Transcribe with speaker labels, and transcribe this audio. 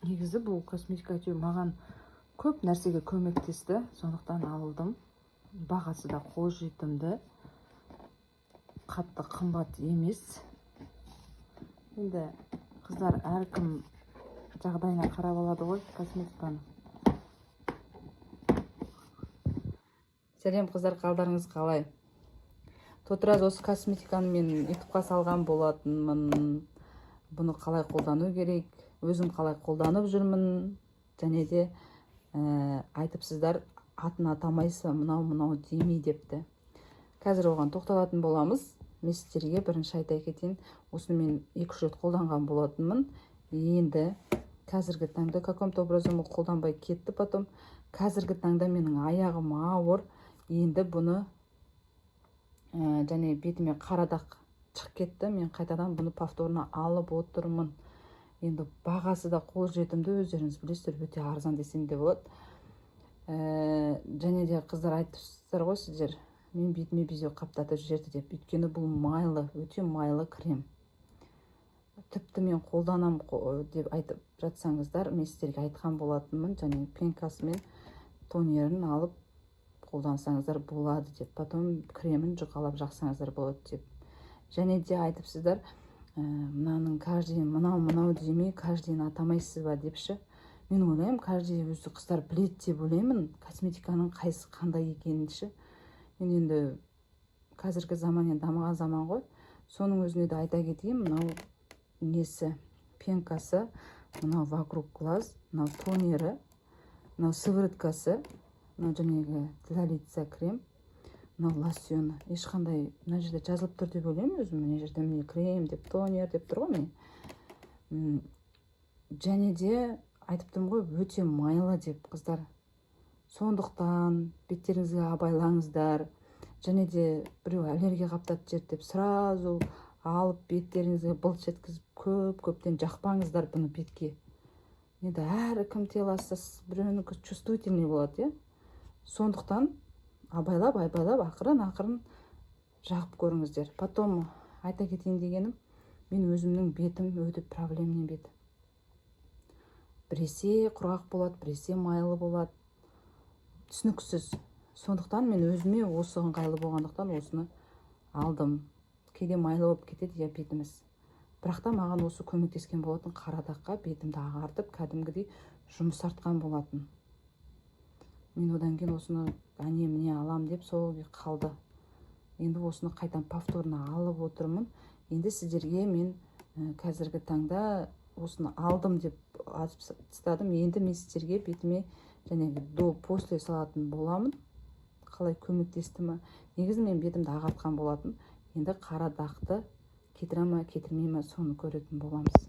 Speaker 1: Негізі бұл косметика әйтеуір маған көп нәрсеге көмектесті, сондықтан алдым. Бағасы да қолжетімді, қатты қымбат емес. Енді, қыздар, әркім жағдайына қарап алады ғой косметиканы. Сәлем, қыздар, қалдарыңыз қалай? Тот раз осы косметиканы мен ютубқа салған болатынмын. Бұны қалай қолдану керек, өзім қалай қолданып жүрмін. Және де айтыпсыздар, атын атамайсыз, мынау мынау демей депті. Қазір оған тоқталатын боламыз. Мен сіздерге бірінші айта кетейін, осыны мен 2-3 рет қолданған болатынмын. Енді қазіргі таңда каким-то образом ол қолданбай кетті. Потом қазіргі таңда менің аяғым ауыр. Енді бұны және бетіме қара дақ шығып кетті. Мен қайтадан бұны повторно алып отырмын. Енді бағасы да қолжетімді, өздеріңіз білесіздер, өте арзан десем де болады. Және де, қыздар, айтыпсыздар ғой сіздер, мен бетіме безеу қаптатып жіберді деп. Өйткені бұл майлы, өте майлы крем. Тіпті мен қолданам деп айтып жатсаңыздар, мен сіздерге айтқан болатынмын, және пенкасы мен тонерін алып қолдансаңыздар болады деп, потом кремін жұқалап жақсаңыздар болады деп. Және де айтыпсыздар, мынаның каждый мынау мынау демей, каждыйын атамайсыз ба деп ше. Мен ойлаймын, каждый өзі, қыздар, біледі деп ойлаймын косметиканың қайсысы қандай екенін ше. Мен енді қазіргі заман енді дамыған заман ғой. Соның өзіне де айта кетейін: мынау несі, пенкасы, мынау вокруг глаз, мынау тонері, мынау сывороткасы, мынау жаңағы для лица крем, мынау лосьоны. Ешқандай мына жерде жазылып тұр деп ойлаймын өзім. Мына жерде, міне, крем деп, тонер деп тұр ғой, міне. Және де айтып тұрмын ғой, өте майлы деп, қыздар. Сондықтан беттеріңізге абайлаңыздар. Және де біреу аллергия қаптатып жіберді деп, сразу алып беттеріңізге былш еткізіп, көп көптен жақпаңыздар бұны бетке. Енді әркім телосы, біреуінікі чувствительный болады, иә. Сондықтан абайлап, абайлап, ақырын ақырын жағып көріңіздер. Потом айта кетейін дегенім, мен өзімнің бетім өте проблемный бет: біресе құрғақ болады, біресе майлы болады, түсініксіз. Сондықтан мен өзіме осы ыңғайлы болғандықтан осыны алдым. Кейде майлы болып кетеді, иә, бетіміз, бірақ та маған осы көмектескен болатын. Қара даққа бетімді ағартып, кәдімгідей жұмсартқан болатын. Мен одан кейін осыны әне міне алам деп, сол күйі қалды. Енді осыны қайтадан повторно алып отырмын. Енді сіздерге мен қазіргі таңда осыны алдым деп атып тастадым. Енді мен сіздерге бетіме және до, после салатын боламын, қалай көмектесті ма. Негізі мен бетімді ағартқан болатын. Енді қара дақты кетіре ма, кетірмей ма, соны көретін боламыз.